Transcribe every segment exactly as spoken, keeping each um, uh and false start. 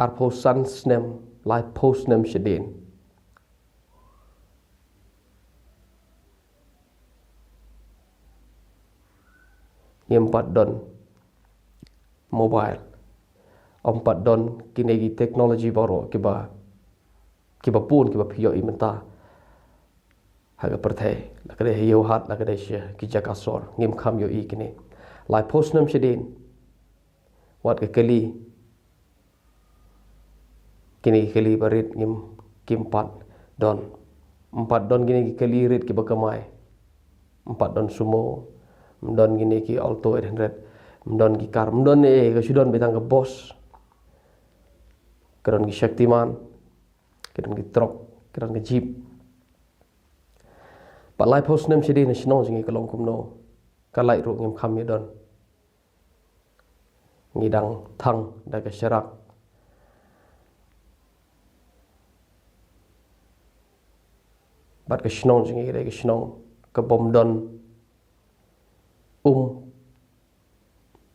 arphew san snem, laiphew snem shadien, ngim pat don mobile, ym pat don kine ki technology baroh kiba, kiba pun, kiba phi ïohi mynta ha ka pyrthei, la ka dei ha ïew hat, la ka dei sha ki jaka sor, ngim kham ïohi kine. Laiphew snem shadien, wat ka kali, kine ki kali barit ngim, kim pat don. Ym pat don kine ki kali rit kiba kamai. Ym pat don sumo, ym don kine ki Alto eight hundred, ym don ki kar, ym don, eh, ka shu don beit tang ka bus, ka don ki Shaktiman, ka don ki truck, ka don ki jeep. Bad laiphew snem shadien ha shnong jong ngi ka long kumno, ka light ruh ngim kham ïa don. Ngi dang thang da ka sharak. Bad ka shnong jong ngi ka dei ka shnong kabym don um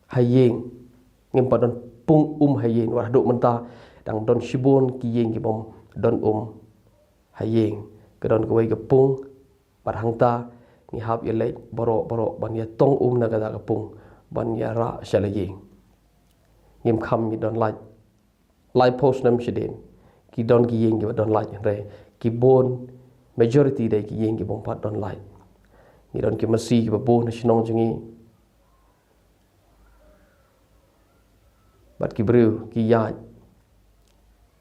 ha ïing. Ngim pat don pung um ha ïing. Wat haduh mynta dang don shibun ki ïing kibym don um ha ïing. Ka don kawei ka pung, bad hangta ngi hap ïaleit baroh baroh ban ïatong um na kata ka pung ban ïarah sha la ïing. Ngim kham ïa don light. Laiphew snem shadien, ki don ki ïing kiba don light, hynrei ki bun, majority dei ki ïing kibym pat don light. Ngi don ki masi kiba bun ha shnong jong ngi. Bad ki briew ki ïaid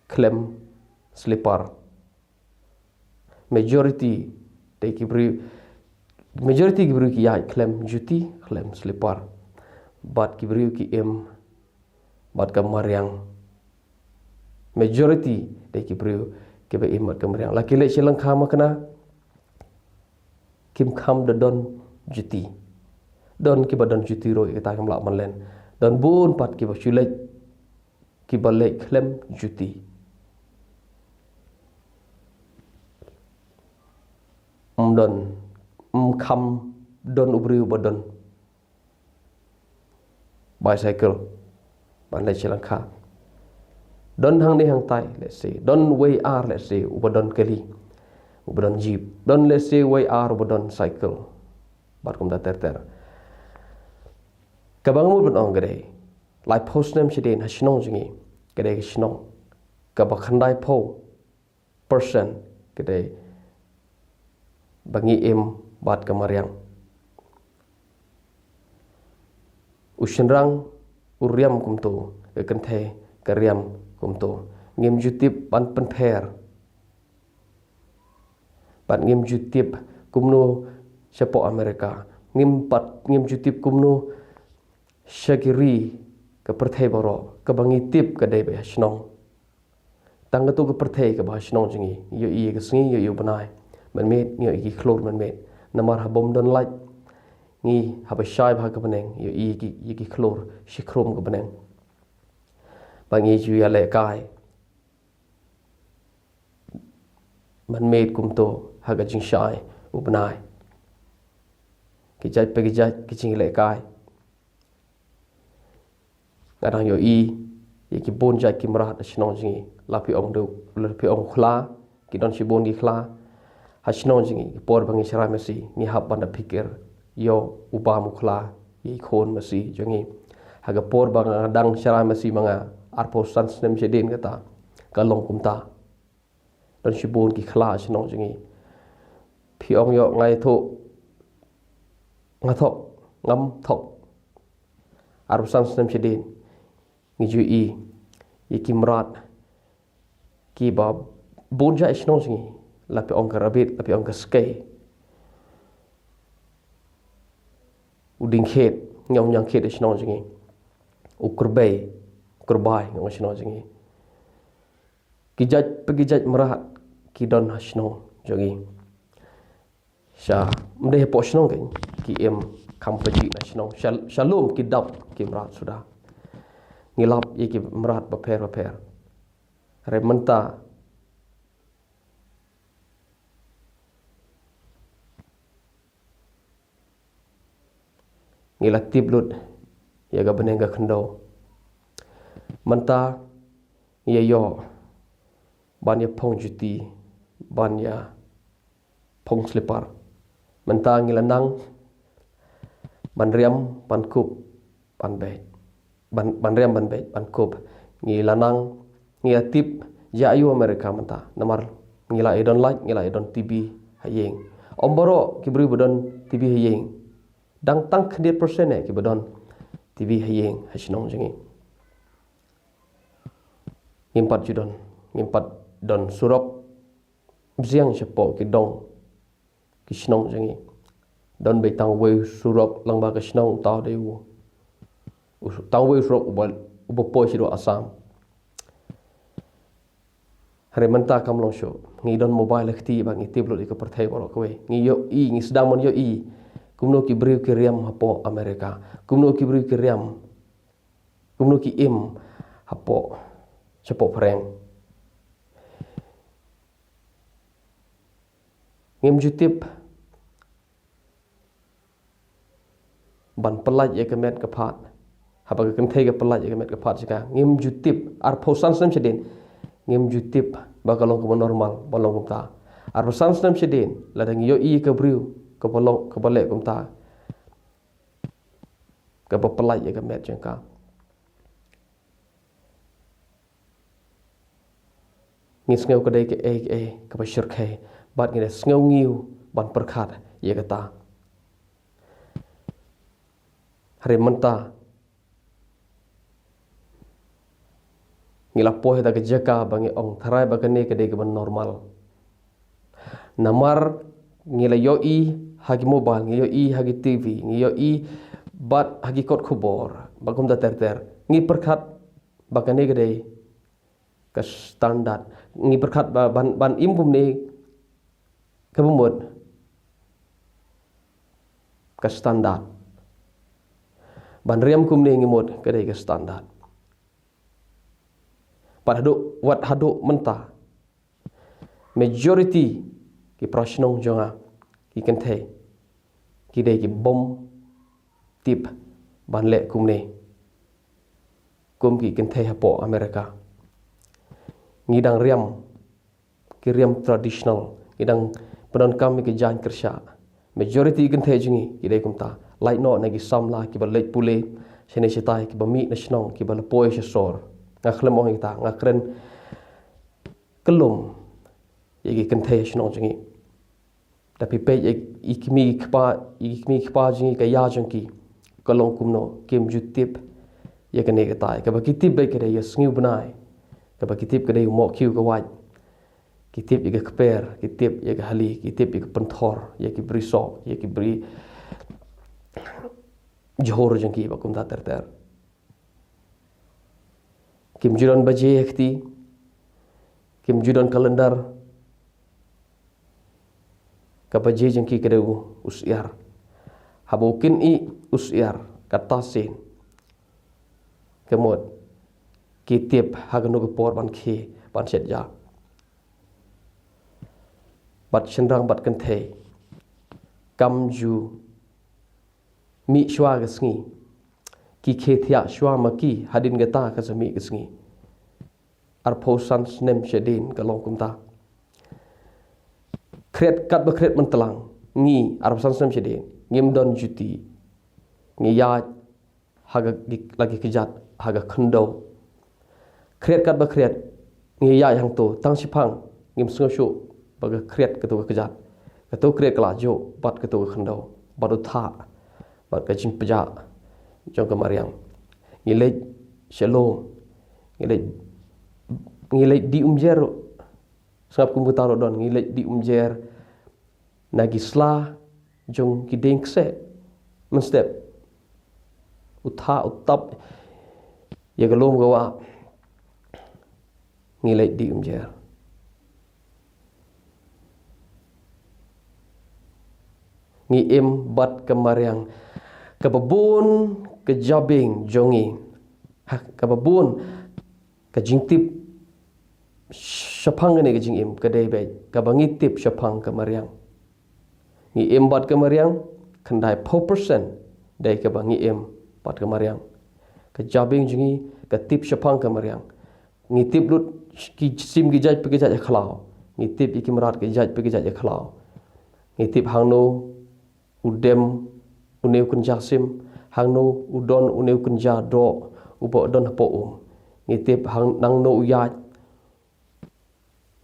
khlem slipar. Majority dei ki briew, majority ki briew ki ïaid khlem juti, khlem slipar. Bad ki briew ki im bad ka mariang. Majority dei ki briew kiba im bad ka mariang. La ki leit sha lyngkha makna, kim kham da don juti. Don kiba don juti ruh, ïa kata kim lah ban len. Don bun pat kiba shu leit, kiba leit khlem juti. Ym don, ym kham don u briew ba don bicycle ban leit sha lyngkha. Don hangne hangtai, let's say, don wei ar, let's say, uba don kali, uba don jeep, don, let's say, wei ar uba don cycle. Bad kumta ter ter. Kaba nga mut ban ong ka dei, laiphew snem shadien ha shnong jong ngi, ka dei ka shnong kaba khyndaiphew percent ka dei ba ngi im bad ka mariang. U shynrang u riam kumto, ka kynthei ka riam kumto. Ngim ju tip ban pynpher. Bad ngim ju tip kumno shapoh America. Ngim pat, ngim ju tip kumno sha ki ri ka pyrthei baroh. Kaba ngi tip ka dei beit ha shnong. Tang kato ka pyrthei kaba ha shnong jong ngi. Ïohi ïa ka sngi, ïohi ïa u bnai. Mynmiet ngi ïohi ïa ki khlur mynmiet. Namar haba ym don light, ngi haba shai bha ka bneng, ïohi ïa ki, ïa ki khlur shikhrum ka bneng. Ba ngi ju ïalehkai mynmiet kumto ha ka jingshai u bnai. Ki jait pa ki jait ki jinglehkai. Nga dang ïohi ïa ki bun jait ki mrad ha shnong jong ngi. La phi ong u, la phi ong u khla, ki don shibun ki khla ha shnong jong ngi. Ki por ba ngi sharai masi, ngi hap ban da phikir ïa u bam u khla ïa i khun masi jong ngi. Ha ka por ba nga dang sharai masi ma nga, arphew san snem shadien kata, ka long kumta. Don shibun ki khla ha shnong jong ngi. Phi ong ïoh nga ïathuh, nga thok, ngam thok. Arphew san snem shadien ngi ju ïohi ïa ki mrad kiba bun jait ha shnong jong ngi. La phi ong ka rabbit, la phi ong ka skei. U dieng khet, nga ong ñiang khet ha shnong jong ngi. U kyrbei, u kyrbai, nga ong ha shnong jong ngi. Ki jait pa ki jait mrad ki don ha shnong jong ngi. Sha, ym dei hapoh shnong kein, ki im kham pajih na shnong. Sha, sha lum ki dap ki mrad suda. Ngi lap ïa ki mrad bapher bapher. Hynrei mynta ngi la tip lut ïa ka bneng ka khyndew. Mynta Ngi ïa ïoh ban ïa phong juti, ban ïa phong slipar. Mynta ngi la nang ban riam ban kup ban beit, ban, ban riam ban beit ban kup. Ngi la nang, ngi la tip ïa ïa America mynta, namar ngi la ïa don light, ngi la ïa don T V ha ïing. Ym baroh ki briew ba don T V ha ïing. Dang tang khyndiat percent eh kiba don T V ha ïing ha shnong jong ngi. Ngim pat ju don, ngim pat don surok bziang shapoh ki dong ki shnong jong ngi. Don beit tang uwei surok lang ba ka shnong, uta u dei u, u, tang uwei surok uba, uba poi shaduh Assam. Hynrei mynta kam long shuh. Ngi don mobile ha kti ba ngi tip lut ïa ka pyrthei baroh kawei. Ngi ïohi, ngi sdang ban ïohi kumno ki briew ki riam hapoh America, kumno ki briew ki riam, kumno ki im hapoh, shapoh phareng. Ngim ju tip ban pyllait ïa ka met ka phad. Haba ka kynthei ka pyllait ïa ka met ka phad sha ka, ngim ju tip, arphew san snem shadien, ngim ju tip ba ka long kaba normal ban long kumta. Arphew san snem shadien, lada ngi ïohi ïa ka briew kaba long, kaba leh kumta, kaba pyllait ïa ka met jong ka, ngi sngew ka dei kaei kaei kaba shyrkhei, bad ngi da sngew ngiew ban pyrkhat ïa kata. Hynrei mynta ngi la poi ha ka jaka ba ngi ong, tharai ba kane ka dei kaba normal. Namar ngi la ïohi ha ki mobile, ngi ïohi ha ki T V, ngi ïohi bad ha ki kot khubor, bad kumta ter ter. Ngi pyrkhat ba kane ka dei ka standard. Ngi pyrkhat ba ban, ban im kumne kaba mut ka standard. Ban riam kumne ngi mut ka dei ka standard. Bad haduh, wat haduh mynta, majority ki para shnong jong nga, ki kynthei, ki dei ki bym tip ban leh kumne kum ki kynthei hapoh America. Ngi dang riam ki riam traditional, ngi dang pyndonkam ïa ki jaiñ kyrshah. Majority ki kynthei jong ngi ki dei kumta. Lait noh na ki samla kiba leit pule shane shatai, kiba mih na shnong, kiba la poi sha sor. Nga khlem ong ïa kita, nga kren kyllum ïa ki kynthei shnong jong ngi. Da phi peit ïa ki kmie ki kpa, ïa ki kmie ki kpa jong ngi, ka ïa jong ki ka long kumno, kim ju tip ïa kane katai. Kaba ki tip beit ka dei ïa sngew bnai. Kaba ki tip ka dei u mohkhiew ka wait. Ki tip ïa ka kper, ki tip ïa ka hali, ki tip ïa ka pynthor, ïa ki bri soh, ïa ki bri jhur jong ki, bad kumta ter ter. Kim ju don baje ha kti, kim ju don calendar. Ka baje jong ki ka dei u, u syiar. Haba u kynnoh u syiar, kata sien ka mut ki tip ha kano ka por ban khie, ban shet ja. Bad shynrang bad kynthei, kam ju mih shuwa ka sngi. Ki khie thiah shuwa ma ki, hadien kata ka sa mih ka sngi. Arphew san snem shadien ka long kumta. Khriat katba khriat myntlang, ngi arphew san snem shadien ngim don juti. Ngi ïaid ha ka, la ki kjat ha ka khyndew. Khriat katba khriat ngi ïaid hangto, tang shiphang ngim sngew shuh ba ka khriat kato ka kjat. Kato khriat ka la juh bad kato ka khyndew, bad u thah, bad ka jingpjah jong ka mariang. Ngi leit sha lum, ngi leit, ngi leit dih umjer. Sngap kum kata ruh don, ngi leit dih umjer na ki sla jong ki dieng kseh. Mynstep u thah u tap ïa ka lum ka wah, ngi leit dih umjer. Ngi im bad ka mariang. Kaba bun ka jabieng jong ngi, ha, kaba bun ka jingtip shaphang kane ka jingim ka dei beit kaba ngi tip shaphang ka mariang. Ngi im bad ka mariang, khyndai phew percent dei kaba ngi im bad ka mariang. Ka jabieng jong ngi ka tip shaphang ka mariang. Ngi tip lut ki sim ki jait pa ki jait ha khlaw. Ngi tip ïa ki mrad ki jait pa ki jait ha khlaw. Ngi tip hangno u dem une u kynja sim, hangno u don une u kynja doh uba don hapoh um. Ngi tip hang nangno u ïaid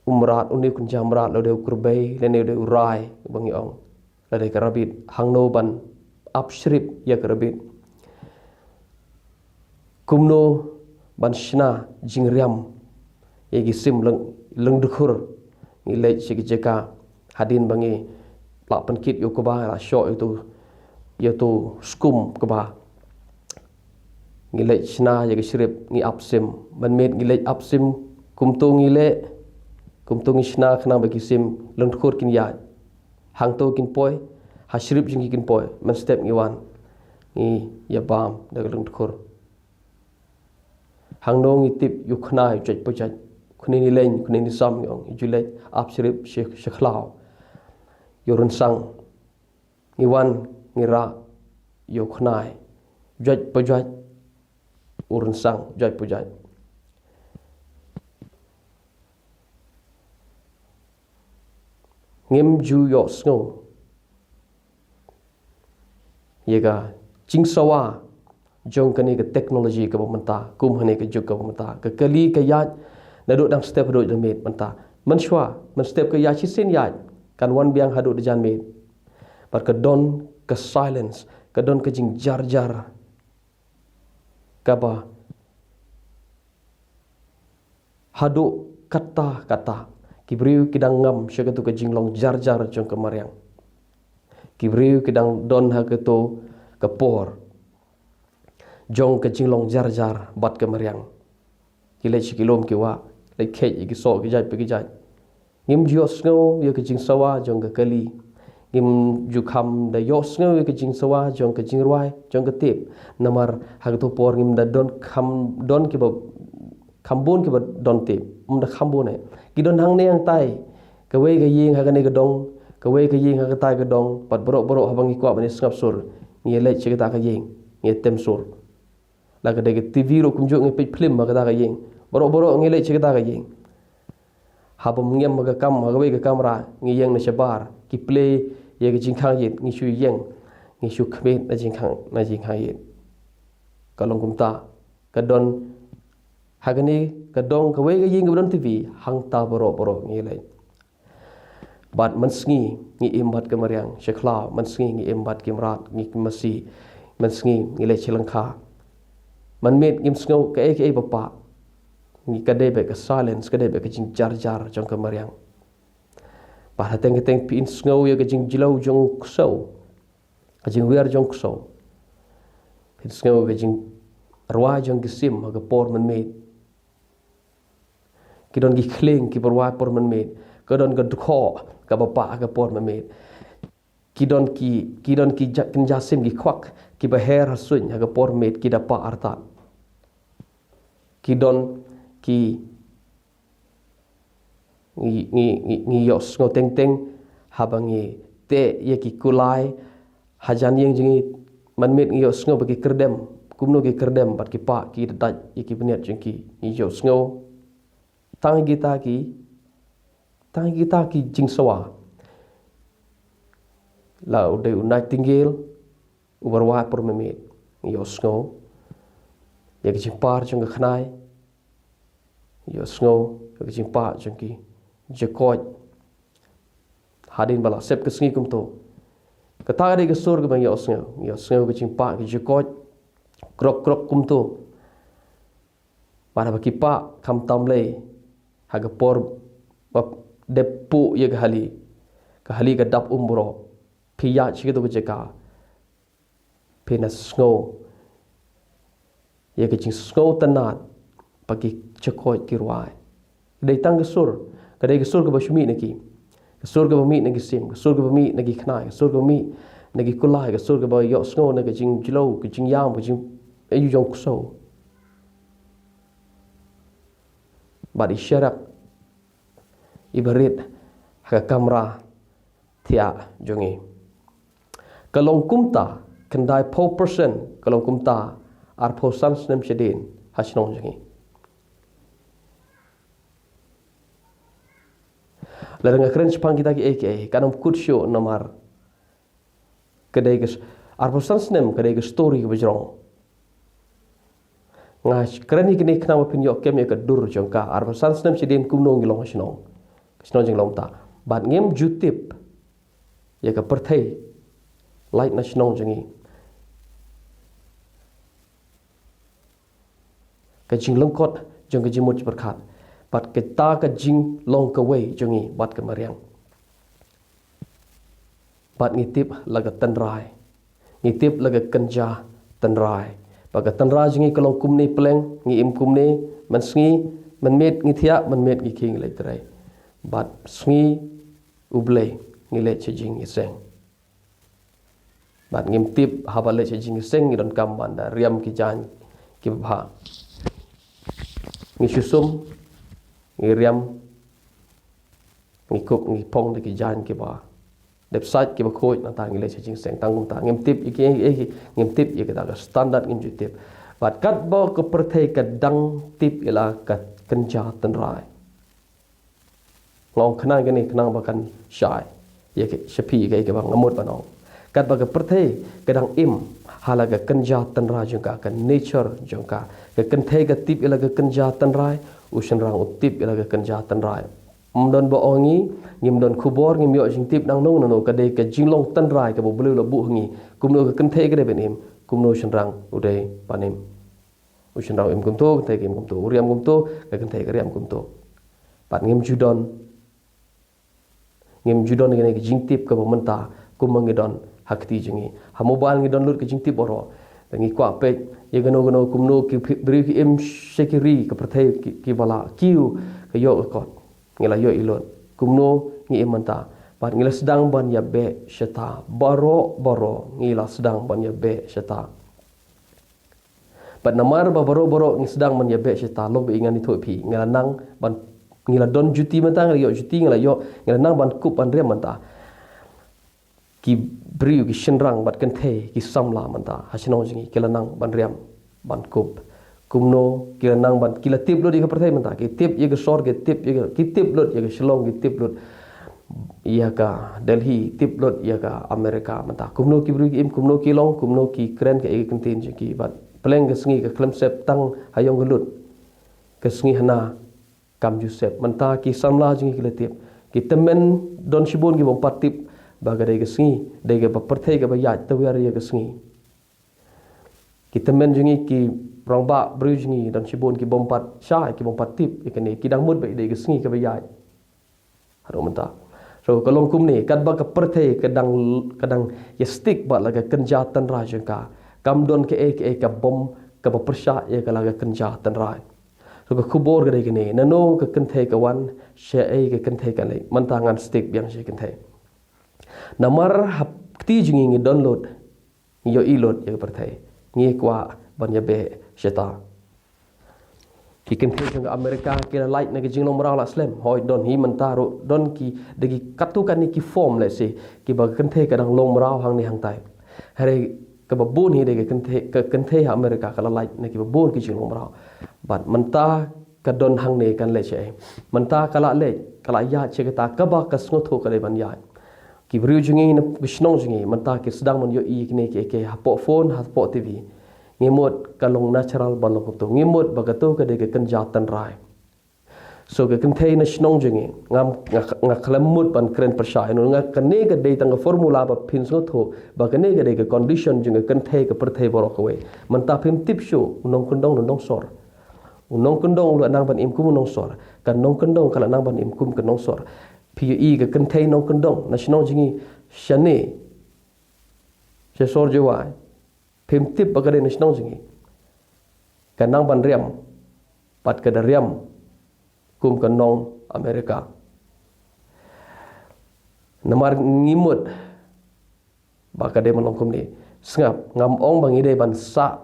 u mrad, une u kynja mrad, lada u kyrbei lane lada u rai uba ngi ong, lada ka rabbit, hangno ban ap shrip ïa ka rabbit. Kumno ban shna jingriam ïa ki sim lyng, lyngdkhur. Ngi leit sha ki jaka hadien ba ngi lah pynkit ïa u kba, lah shoh ïa uto, ïa uto skum kba. Ngi leit shna ïa ka shrip, ngi ap sim. Mynmiet ngi leit ap sim, kumto ngi leh, kumto ngi shna khnang ba ki sim lyngdkhur kin ïaid. Hangto kin poi, ha shrip jong ki kin poi. Mynstep ngi wan, ngi ïa bam da ka lyngdkhur. Hangno ngi tip ïa u khnai u jait pa jait. Khnai ni leng, khnai ni sam, ngi ong, ïa ju leit ap shrip sha, sha khlaw. Ïa u rynsang. Ngi wan, ngi rah ïa u khnai u jait pa jait, u rynsang u jait pa jait. Ngim ju ïohsngew ïa ka jingsawa jong kane ka technology kaba mynta, kum hane ka juk kaba mynta. Ka kali ka ïaid naduh dang step haduh janmiet mynta. Mynshuwa, mynstep ka ïaid shisien ïaid, kan wan biang haduh da janmiet. Bad ka don ka silence, ka don ka jingjarjar kaba haduh katta katta. Ki briew ki dang ngam sha katu ka jinglong jarjar jong ka mariang. Ki briew ki dang don ha katu ka por jong ka jinglong jarjar bad ka mariang. Ki leit sha ki lum ki wah, leit kheit ïa ki soh ki jait pa ki jait. Ngim ju ïohsngew ïa ka jingsawa jong ka kali. Ngim ju kham da ïohsngew ïa ka jingsawa jong ka jingrwai, jong ka tip. Namar ha katu por ngim da don kham, don kiba kham bun kiba don tip. Ym da kham bun eh. Ki don hangne hangtai. Kawei ka ïing ha kane ka dong, kawei ka ïing ha katai ka dong, bad baroh baroh haba ngi kwah ban ïa sngap sur, ngi leit sha kata ka ïing, ngi tem sur. La ka dei ka T V ruh kumjuh ngi peit phlim ha kata ka ïing. Baroh baroh ngi leit sha kata ka ïing. Haba ngim ha ka kam, ha kawei ka kamra, ngi ïeng na shabar, ki play ïa ka jingkhang ïit, ngi shu ïeng, ngi shu khmih na jingkhang, na jingkhang ïit. Ka long kumta, ka don ha kane ka dong, kawei ka ïing kaba don T V, hangta baroh baroh ngi leit. Bad mynsngi ngi im bad ka mariang sha khlaw, mynsngi ngi im bad ki mrad, ngi ki masi, mynsngi ngi leit sha lyngkha. Mynmiet ngim sngew kaei kaei ba pah. Ngi, ka dei beit ka silence, ka dei beit ka jingjarjar jong ka mariang. Bad hateng hateng phin sngew ïa ka jingjlew jong u ksew, ka jingwiar jong u ksew. Phin sngew ïa ka jingrwai jong ki sim ha ka por mynmiet. Ki don ki khlieng kiba rwai por mynmiet. Ka don ka dkhoh kaba pah ha ka por mynmiet. Ki don ki, ki don ki ja-, kynja sim, ki khwak kiba her ha suiñ ha ka por mynmiet, ki da pah artat. Ki don ki, ngi, ngi, ngi, ngi ïohsngew teng teng haba ngi teh ïa ki kulai hajan ïing jong ngi. Mynmiet ngi ïohsngew ba ki kyrdem, kumno ki kyrdem bad ki pah, ki da dait ïa ki bniat jong ki. Ngi ïohsngew tang kita ki, tang kita ki jingsawa. La u dei u nightingale uba rwai por mynmiet, ngi ïohsngew ïa ka jingpar jong ka khnai, ngi ïohsngew ïa ka jingpah jong ki jakoit. Hadien ba la sep ka sngi kumto, kata ka dei ka sur kaba ngi ïohsngew, ngi ïohsngew ka jingpah ki jakoit, krok krok kumto. Bad haba ki pah, khamtam lei, ha ka por ba dep puh ïa ka hali, ka hali ka dap um baroh, phi ïaid sha kito ki jaka, phin da sngew ïa ka jingsngew tynnad ba ki jakoit ki rwai. Ka dei tang ka sur, ka dei ka sur kaba shu mih na ki, ka sur kaba mih na ki sim, ka sur kaba mih na ki khnai, ka sur kaba mih na ki kulai, ka sur kaba ïohsngew na ka jingjlew, ka jingïam, ka jing, ïa u jong u ksew. Bad i sharak iba rit ha ka kamra thiah jong ngi. Ka long kumta, khyndai phew percent ka long kumta, arphew san snem shadien ha shnong jong ngi. Lada nga kren shaphang kita ki A K A, kan ym kut shuh namar ka dei ka s-, arphew san snem ka dei ka story kaba jrong. Nga kren ïa kine khnang ba phin ïoh kem ïa ka dur jong ka. Arphew san snem shadien kumno ngi long ha shnong, ka shnong jinglong mynta. Bad ngim ju tip ïa ka pyrthei lait na shnong jong ngi. Ka jinglyngkot jong ka jingmut jingpyrkhat bad kata ka jinglong kawei jong ngi bad ka mariang. Bad ngi tip la ka tynrai, ngi tip la ka kynja tynrai. Bad ka tynrai jong ngi ka long kumne pleng, ngi im kumne, mynsngi, mynmiet ngi thiah, mynmiet ngi khie ngi leit trei. Bad sngi U Blei ngi leit sha jingïaseng. Bad ngim tip haba leit sha jingïaseng ngi donkam ban da riam ki jaiñ kiba bha. Ngi shu sum, ngi riam, ngi kup, ngi phong da ki jaiñ kiba dep sait kiba khuid, nangta ngi leit sha jingïaseng. Tang kumta ngim tip ïa ki, ïa ki, ngim tip ïa kita ka standard, ngim ju tip. Bad katba ka pyrthei ka dang tip ïa la ka kynja tynrai. Nga ong khnang kane khnang ba kan shai ïa ka, sha phi ïa kaei kaba nga mut ban ong. Katba ka pyrthei ka dang im ha la ka kynja tynrai jong ka, ka nature jong ka. Ka kynthei ka tip ïa la ka kynja tynrai, u shynrang u tip ïa la ka kynja tynrai. Ym don ba ong ngi, ngim don khubor, ngim ïoh jingtip nangno nangno, ka dei ka jinglong tynrai kaba U Blei u la buh ha ngi. Kumno ka kynthei ka dei ban im, kumno u shynrang u dei ban im. U shynrang u im kumto, ka kynthei ka im kumto, u riam kumto, ka kynthei ka riam kumto. Bad ngim ju don, ngim ju don kane ka jingtip kaba mynta kumba ngi don ha kti jong ngi. Ha mobile ngi don lut ka jingtip baroh. Ngi kwah peit ïa kano kano, kumno ki phi-, briew ki im sha ki ri, ka pyrthei ki, kiba la kiew, ka ïoh ka kot. Ngi la ïohi lut. Kumno ngi im mynta? Bad ngi la sdang ban ïabeh shata. Baroh baroh ngi la sdang ban ïabeh shata. Bad namar ba baroh baroh ngi sdang ban ïabeh shata, long ba ngan ïathuh ïa phi, ngi la nang ban, ngi la don juti mynta, ngi la ïoh juti, ngi la ïoh, ngi la nang ban kup ban riam mynta. Ki briew, ki shynrang bad kynthei, ki samla mynta ha shnong jong ngi ki la nang ban riam ban kup. Kumno ki la nang ban, ki la tip lut ïa ka pyrthei mynta, ki tip ïa ka sor, ki tip ïa ka, ki tip lut ïa ka Shillong, ki tip lut ïa ka Delhi, tip lut ïa ka America mynta. Kumno ki briew ki im, kumno ki long, kumno ki kren kaei ka ktien jong ki. Bad pleng ka sngi ka khlem sep tang ha ïong ka lut, ka sngi hana kam ju sep. Mynta ki samla jong ngi ki la tip. Ki tymmen don shibun ki bym pat tip ba ka dei ka sngi, dei kaba pyrthei kaba ïaid tawiar ïa ka sngi. Ki tymmen jong ngi, ki rangbah briew jong ngi don shibun ki bym pat shai, ki bym pat tip ïa kane, ki dang mut ba dei ka sngi kaba ïaid. Haduh mynta. So ka long kumne, katba ka pyrthei ka dang, ka dang ïa stick bad la ka kynja tynrai jong ka, kam don kaei kaei ka bom kaba pyrshah ïa ka la ka kynja tynrai. So ka khubor ka dei kane, nano ka kynthei ka wan, shaei ka kynthei ka leit. Mynta ngan stick biang sha kynthei. Namar ha kti jong ngi ngi don lut, ngi ïohi lut ïa ka pyrthei, ngi kwah ban ïabeh shata. Ki kynthei jong ka America ki la lait na ka jinglong mraw la slem. Hooid, don hi mynta ruh, don ki, da ki katto katne ki form, let's say, kiba ka kynthei ka dang long mraw hangne hangtai. Hynrei kaba bun hi dei ka kynthei, ka kynthei ha America ka la lait na kiba bun ki jinglong mraw. Bad mynta ka don hangne kan leit shaei? Mynta ka la leit, ka la ïaid sha kata kaba ka sngewthuh ka dei ban ïaid. Ki briew jong ngi na ka shnong jong ngi mynta ki sdang ban ïohi kine kiei kiei hapoh phone, hapoh T V. Ngi mut ka long natural ban long kumto. Ngi mut ba kato ka dei ka kynja tynrai. So ka kynthei na shnong jong ngi, ngam, nga, nga khlem mut ban kren pyrshah ïano, nga, kane ka dei tang ka formula ba phin sngewthuh ba kane ka dei ka condition jong ka kynthei ka pyrthei baroh kawei. Mynta phim tip shuh u nongkyndong na nongsor. U nongkyndong u la nang ban im kum u nongsor. Ka nongkyndong ka la nang ban im kum ka nongsor. Phi ïohi ka kynthei nongkyndong na shnong jong ngi shane, sha sor Jowai, phim tip ba ka dei na shnong jong ngi. Ka nang ban riam, bad ka da riam kum ka nong America. Namar ngi mut ba ka dei ban long kumne. Sngap, ngam ong ba ngi dei ban sah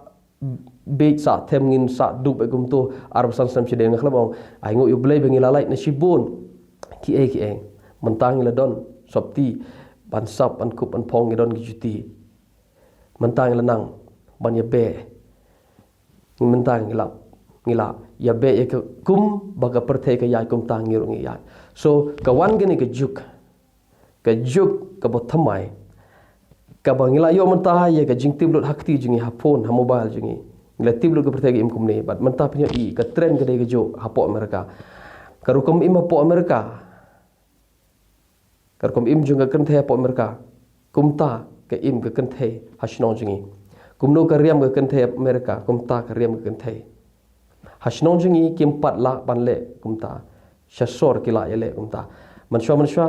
bieit sah them, ngin sah duk beit kumto arphew san snem shadien, nga khlem ong. Ai nguh ïa U Blei ba ngi la lait na shibun kiei kiei. Mynta ngi la don sopti ban sap, ban kup, ban phong, ngi don ki juti. Mynta ngi la nang ban ïabeh. Mynta ngi la, ngi la ïabeh ïa ka, kumba ka pyrthei ka ïaid, kumta ngi ruh ngi ïaid. So ka wan kane ka juk, ka juk kaba thymmai, kaba ngi la ïoh mynta ïa ka jingtip lut ha kti jong ngi, ha phone, ha mobile jong ngi. Ngi la tip lut ka pyrthei ka im kumne, bad mynta pynïoh i ka trend ka dei ka juk hapoh America. Ka rukom im hapoh America, ka rukom im jong ka kynthei hapoh America, kumta ka im ka kynthei ha shnong jong ngi. Kumno ka riam ka kynthei America, kumta ka riam ka kynthei ha shnong jong ngi. Kim pat lah ban leh kumta, sha sor ki lah ïaleh kumta. Mynshuwa mynshuwa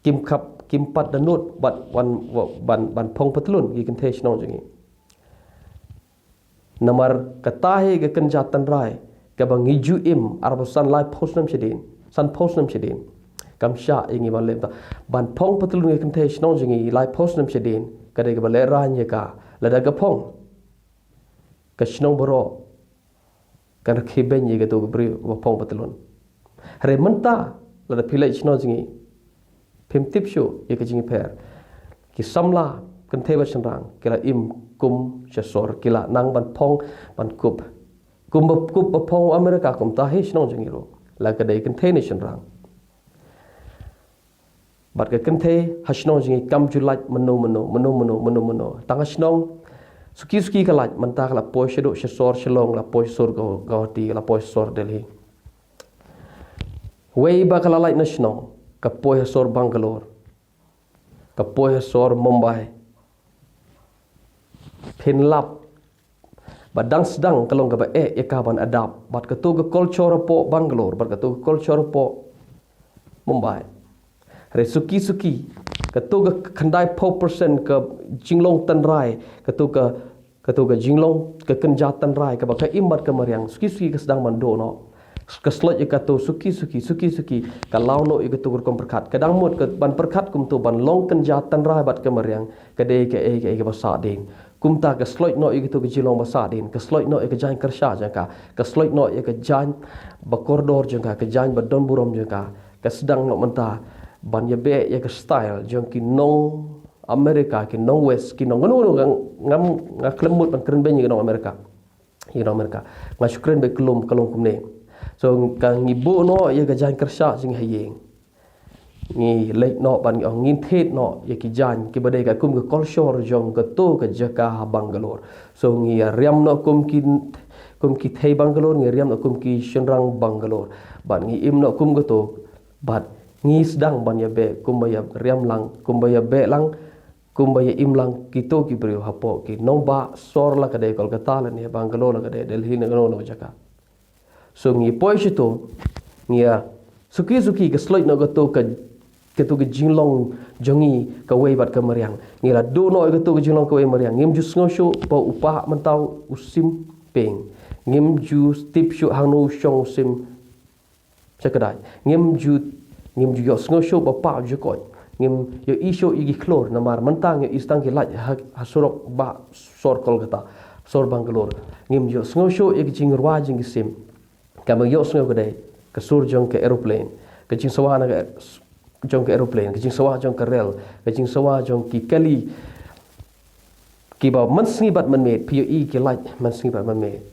kim khap, kim pat da nud ban, ban, ban, ban phong patlun ki kynthei shnong jong ngi. Namar kata hi ka kynja tynrai kaba ngi ju im arphew san, laiphew snem shadien, sanphew snem shadien. Kam shah ïa ngi ban leh ta, ban phong patlun ki kynthei shnong jong ngi laiphew snem shadien, ka dei kaba lehraiñ ïa ka. Lada ka phong, ka shnong baroh kan rkhie beiñ ïa kato ka briew ba phong patlun. Hynrei mynta, lada phi leit shnong jong ngi, phim tip shuh ïa ka jingïapher. Ki samla kynthei bad shynrang ki la im kum sha sor, ki la nang ban phong, ban kup. Kum ba kup ba phong America, kumta hi shnong jong ngi ruh, la ka dei kynthei ne shynrang. Bad ka kynthei ha shnong jong ngi kam ju lait mynno mynno, mynno mynno, mynno mynno. Tang ha shnong suki suki ka lait, mynta ka la poi shaduh sha sor Shillong, la poi sor Gau-, Guwahati, la poi sor Delhi. Wei ba ka la lait na shnong, ka poi ha sor Bangalore, ka poi ha sor Mumbai. Phin lap ba dang sdang ka long kaba eh ïa ka ban adapt bad kato ka culture hapoh Bangalore, bad kato ka culture hapoh Mumbai. Hynrei suki suki, kato ka khyndaiphew percent ka jinglong tynrai, kato ka, kato ka jinglong ka kynja tynrai kaba ka im bad ka mariang, suki suki ka sdang ban duh noh. Ka sloit ïa kato suki suki, suki suki, ka law noh ïa kato ka rukom pyrkhat. Ka dang mut ka ban pyrkhat kumto, ban long kynja tynrai bad ka mariang, ka dei kaei kaei kaba sahdien. Kumta ka sloit noh ïa kato ka jinglong ba sahdien, ka sloit noh ïa ka jaiñ kyrsha jong ka, ka sloit noh ïa ka jaiñ ba kordor jong ka, ka jaiñ ba don burom jong ka. Ka sdang noh mynta ban ïabeh ïa ka style jong ki nong America, ki nong West, ki nong, kano kano, nga, ngam, nga khlem mut ban kren beiñ ïa ki nong America. Ïa ki nong America. Nga shu kren beit ka lum, ka lum kumne. So ka ngi buh noh ïa ka jaiñ kyrsha jong ngi ha ïing. Ngi leit noh bad ngi ong, ngin thied noh ïa ki jaiñ kiba dei katkum ka culture jong kato ka jaka ha Bangalore. So ngi ïa riam noh kum ki, kum ki thei Bangalore, ngi riam noh kum ki shynrang Bangalore. Bad ngi im noh kum kato, bad ngi sdang ban ïabeh kumba ïa riam lang, kumba ïabeh lang, kumba ïa im lang kito ki briew hapoh ki nongbah sor, la ka dei Kolkata lane Bangalore, la ka dei Delhi, ne kano kano jaka. So ngi poi shato, ngi ïa suki suki ka sloit noh kato ka, kato ka jinglong jong ngi kawei bad ka mariang. Ngi la duh noh kato ka jinglong kawei mariang. Ngim ju sngew shuh ba u pah mynta u sim ping. Ngim ju tip shuh hangno u shong u sim sha kdai. Ngim ju, ngim ju ïoh sngew shuh ba pah u ju koit. Ngim ïoh i shuh ïa ki khlur, namar mynta ngi ïoh i tang ki light ha, ha surok ba sor Kolkata, sor Bangalore. Ngim ju ïoh sngew shuh ïa ki jingrwai jong ki sim. Kaba ïoh sngew ka dei ka sur jong ka aeroplane, ka jingsawa na ka, jong ka aeroplane, ka jingsawa jong ka rel, ka jingsawa jong ki kali. Kiba mynsngi bad mynmiet, phi ïoh i ki light mynsngi bad mynmiet.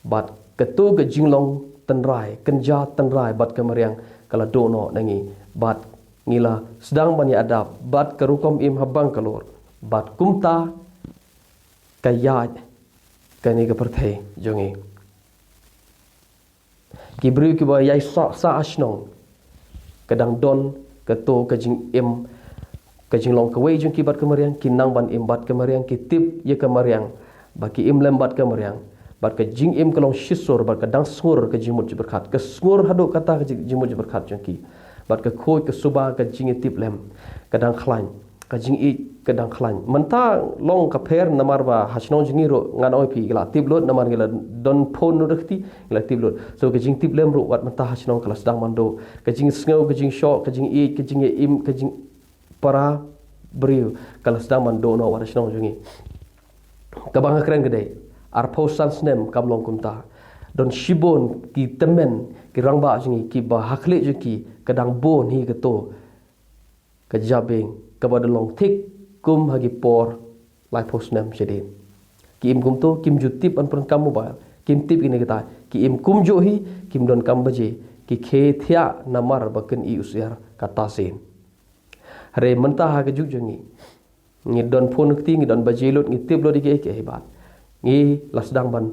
Bad kato ka jinglong tynrai, kynja tynrai bad ka mariang ka la duh noh na ngi. Bad ngi la sdang ban ïa adapt bad ka rukom im ha Bangalore. Bad kumta ka ïaid kane ka pyrthei jong ngi. Ki briew kiba ïai sah, sah ha shnong, ka dang don kato ka jingim, ka jinglong kawei jong ki bad ka mariang, ki nang ban im bad ka mariang, ki tip ïa ka mariang, ba ki im lem bad ka mariang, bad ka jingim ka long shisur, bad ka dang sngur ka jingmut jingpyrkhat, ka sngur haduh kata ka jing-, jingmut jingpyrkhat jong ki, bad ka khuid ka suba ka jingïatip lem ka dang khlaiñ, ka jingïeit ka dang khlaiñ. Mynta long ka pher namar ba ha shnong jong ngi ruh, ngan ong ïa phi, ngi la tip lut namar ngi la don phone lut, ngi la tip lut. So ka jingtip lem ruh wat mynta ha shnong ka la sdang ban duh. Ka jingsngew, ka jingshoh, ka jingïeit, ka jingïaim, ka jingpara briew ka la sdang ban duh noh wat ha shnong jong ngi. Kaba nga kren ka dei, arphew san snem kam long kumta. Don shibun ki tymmen, ki rangbah jong ngi, kiba ha khlieh jong ki ka dang bun hi kato ka jabieng kaba da long thik kum ha ki por laiphew snem shadien. Ki im kumto, kim ju tip ban pyndonkam mobile, kim tip kine kita, ki im kumjuh hi, kim donkam baje, Ki khie thiah namar ba kin ïohsngew ka tasin. Hynrei mynta ha ka juk jong ngi, ngi don phone kti, ngi don baje lut, ngi tip lut ïa kiei kiei, bad ngi la sdang ban,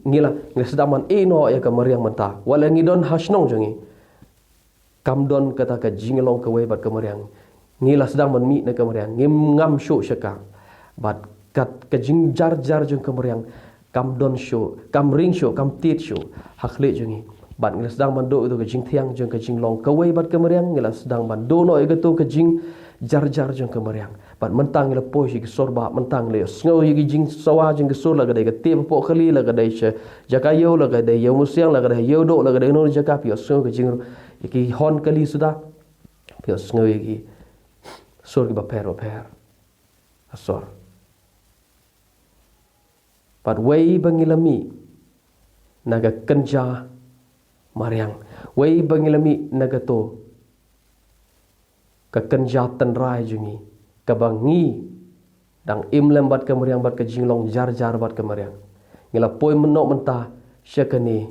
ngi la, ngi la sdang ban ïehnoh ïa ka mariang mynta. Wat la ngi don ha shnong jong ngi, kam don kata ka jinglong kawei bad ka mariang. Ngi la sdang ban mih na ka mariang, ngim ngam shuh sha ka. Bad kat ka jingjar jar jong ka mariang kam don shuh, kam ring shuh, kam tied shuh ha khlieh jong ngi. Bad ngi la sdang ban duh ïa ka jingthiang jong ka jinglong kawei bad ka mariang, ngi la sdang ban duh noh ïa kato ka jingjar jar jong ka mariang. Bad mynta ngi la poi sha ki sur bah, mynta ngi la ïohsngew ïa ki jingsawa jong ki sur, la ka dei ka tip hapoh kali, la ka dei sha jaka ïew, la ka dei ïew musiang, la ka dei ïew duh, la ka dei noh jaka, phi ïohsngew ka jing, ïa ki horn kali suda, phi ïohsngew ïa ki sur kiba pher ba pher. Asor. Bad wei ba ngi la mih na ka kynja mariang, wei ba ngi la mih na kato ka kynja tynrai jong ngi, kaba ngi dang im lem bad ka mariang, bad ka jinglong jar jar bad ka mariang. Ngi la poi mynno mynta sha kane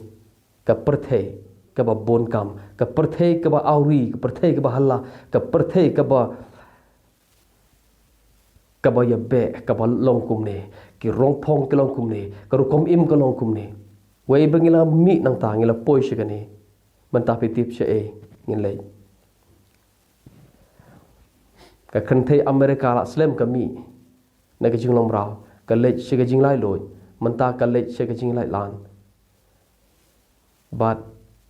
ka pyrthei kaba bun kam, ka pyrthei kaba awri, ka pyrthei kaba hala, ka pyrthei kaba, kaba ïabeh, kaba long kumne, ki rongphong ki long kumne, ka rukom im ka long kumne. Wei ba ngi la mih nangta, ngi la poi sha kane. Mynta phi tip shaei ngin leit. Ka kynthei America la slem ka mih na ka jinglong mraw, ka leit sha ka jinglaitluid, mynta ka leit sha ka jinglaitlan. Bad